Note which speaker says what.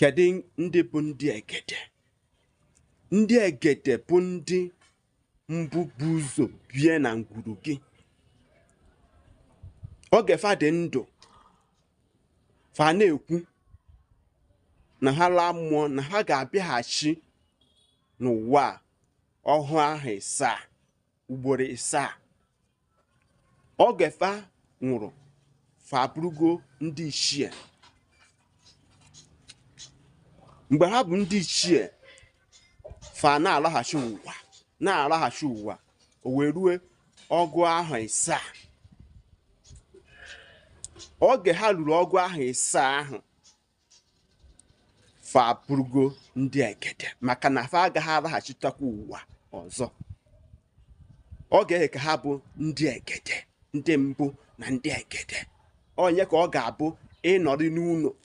Speaker 1: Kedu ndị bụ ndị egede? Ndị egede bụ ndị mbụ bụ ụzọ bie na ngwuru gị. Oge fa dị ndụ, fa na-ekwu na ha laa mmụọ, na ha ga-abịaghachi n'ụwa a ọhụ ahụ ịsaa, ugboro ịsaa. Oge fa nwụrụ, fa abụrụgo ndị ichie. Mgbe ha bụ ndị ichie, fa na-alaghachi ụwa, na-alaghachi ụwa, o wee rue ọgụ ahọ ịsaa. Oge ha ruru ọgụ ahọ ịsaa ahụ, fa abụrụgo ndị egede, maka na fa agaghị alaghachitakwa ụwa ọzọ. Oge ahụ ka ha bụ ndị egede, ndị mbụ na ndị egede. Onye ka ọ ga-abụ ịnọrị n'ụlọ.